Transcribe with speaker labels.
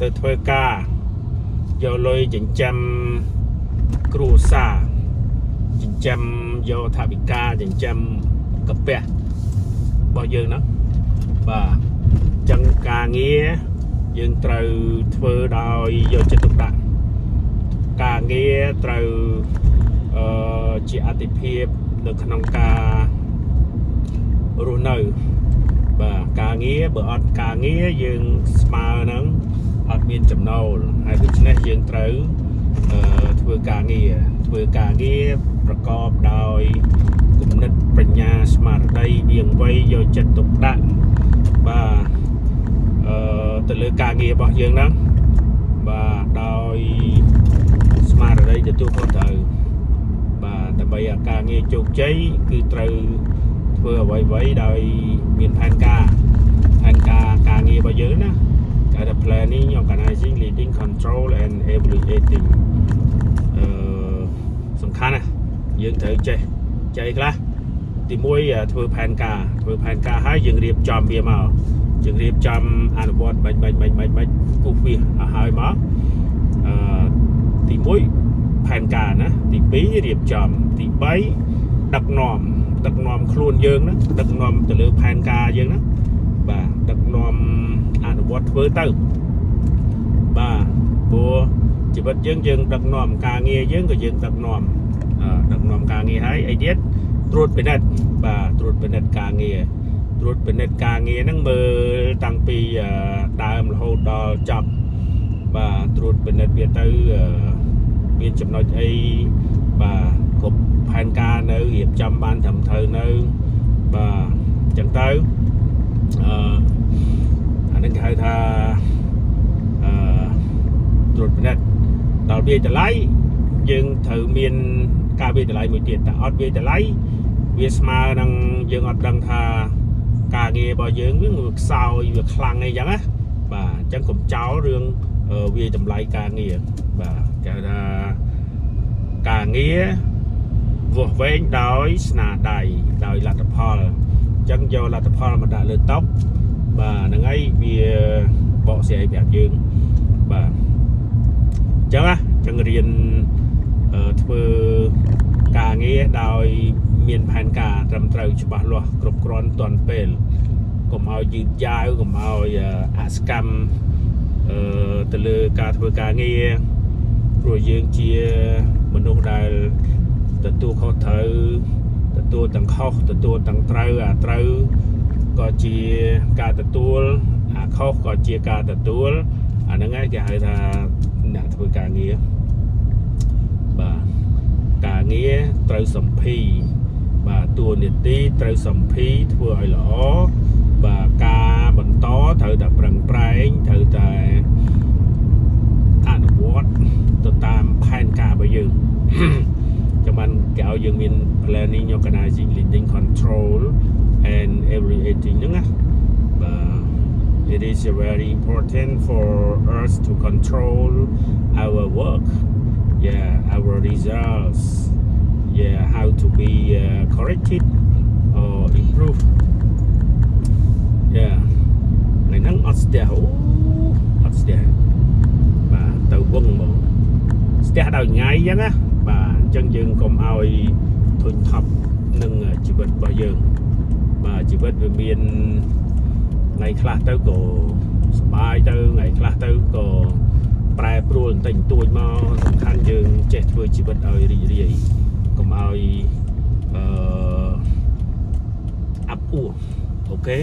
Speaker 1: ទៅធ្វើការយកលុយចិញ្ចឹមគ្រួសារចិញ្ចឹមយកថវិកាចិញ្ចឹមកាពះរបស់យើងហ្នឹងបាទអញ្ចឹងការងារយើងត្រូវធ្វើដោយយកចិត្តទុកដាក់ការងារត្រូវជាអតិភិបនៅក្នុងការរស់នៅបាទការងារបើអត់ការងារយើងស្មើនឹងអត់មានចំណូលហើយដូច្នេះយើងត្រូវធ្វើការងារធ្វើការងារប្រកបដោយគំនិតប្រាជ្ញាស្មារតីវាងវៃយកចិត្តទុកដាក់បាទទៅលើការងាររបស់យើងហ្នឹងបាទដោយស្មារតីទទួលខុសត្រូវបាទដើម្បីឲ្យការងារជោគជ័យគឺត្រូវធ្វើអ្វីៗដោយមានផែនការផែនការការងាររបស់យើងណាគេថា planning, organizing, leading, control and evaluating សំខាន់ណាស់យើងត្រូវចេះចេះខ្លះទី1ធ្វើផែនការធ្វើផែនការហើយយើងរៀបចំវាមកយើងរៀបចំអនុវត្តបាញ់បាញ់បាញ់បាញ់បាញ់គូសវាឲ្យហើយមកទី1ផែនការណាទី2រៀបចំទី3ដឹកនាំដឹកនាំខ្លួនយើងណាដឹកនាំទៅលើផែនការយើងណាបាទដឹកនាំអនុវត្តធ្វើទៅបាទព្រោះជីវិតយើងយើងដឹកនាំការងារយើងក៏យើងដឹកនាំដឹកនាំការងារហើយអីទៀតត្រួតពិនិត្យបាទត្រួតពិនិត្យការងារត្រួតពិនិត្យការងារហ្នឹងមើលតាំងពីដើមរហូតដល់ចប់បាទត្រួតពិនិត្យវាទៅមានចំណុចអីបាទគ្រប់ផែនការនៅរៀបចំបានត្រឹមត្រូវនៅបាទអញ្ចឹងទៅអាហ្នឹងគេហៅថាត្រួតពិនិត្យដល់វាយតម្លៃយើងត្រូវមានការវាយតម្លៃមួយទៀតតែអត់វាយតម្លៃវាស្មើនឹងយើងអត់ដឹងថាការងាររបស់យើងវាខ្សោយវាខ្លាំងអីចឹងណាបាទអញ្ចឹងកុំចោលរឿងវាយតម្លៃការងារបាទគេហៅថាការងារវាស់វែងដោយស្នាដៃដោយលទ្ធផលអញ្ចឹងយកលទ្ធផលមកដាក់លើតុបាទហ្នឹងហើយវាបកស្រាយប្រាប់យើងបាទអញ្ចឹងណាអញ្ចឹងរៀនធ្វើការងារដោយមានផែនការត្រឹមត្រូវច្បាស់លាស់គ្រប់គ្រាន់ទាន់ពេលកុំឲ្យយឺតយ៉ាវកុំឲ្យអសកម្មទៅលើការធ្វើការងារព្រោះយើងជាមនុស្សដែលទទួលខុសត្រូវទទួលទាំងខុសទទួលទាំងត្រូវអាត្រូវក៏ជាការទទួលអាខុសក៏ជាការទទួលអាហ្នឹងឯងគេហៅថាអ្នកធ្វើការងារបាទការងារត្រូវសម្ភីបាទតួនាទីត្រូវសម្ភីធ្វើឲ្យល្អបាទការបន្តត្រូវតែប្រឹងប្រែងត្រូវតែអនុវត្តទៅតាមផែនការរបស់យើង ចាំបានគេឲ្យយើងមាន planning, organizing, leading, control and evaluating ហ្នឹងណាបាទ It is very important for us to control our work, yeah, our results, yeah, how to be corrected or improve, yeah. ថ្ងៃហ្នឹងអត់ស្ទះអូអត់ស្ទះបាទទៅវឹងហ្មងស្ទះដល់ថ្ងៃអញ្ចឹងណាបាទអញ្ចឹងយើងកុំឲ្យធុញថប់នឹងជីវិតរបស់យើងបាទជីវិតវាមានថ្ងៃខ្លះទៅក៏សប្បាយទៅថ្ងៃខ្លះទៅក៏ប្រែប្រួលបន្តិចបន្តួចមកសំខាន់យើងចេះធ្វើជីវិតឲ្យរីករាយកុំឲ្យអាប់អួរ okay.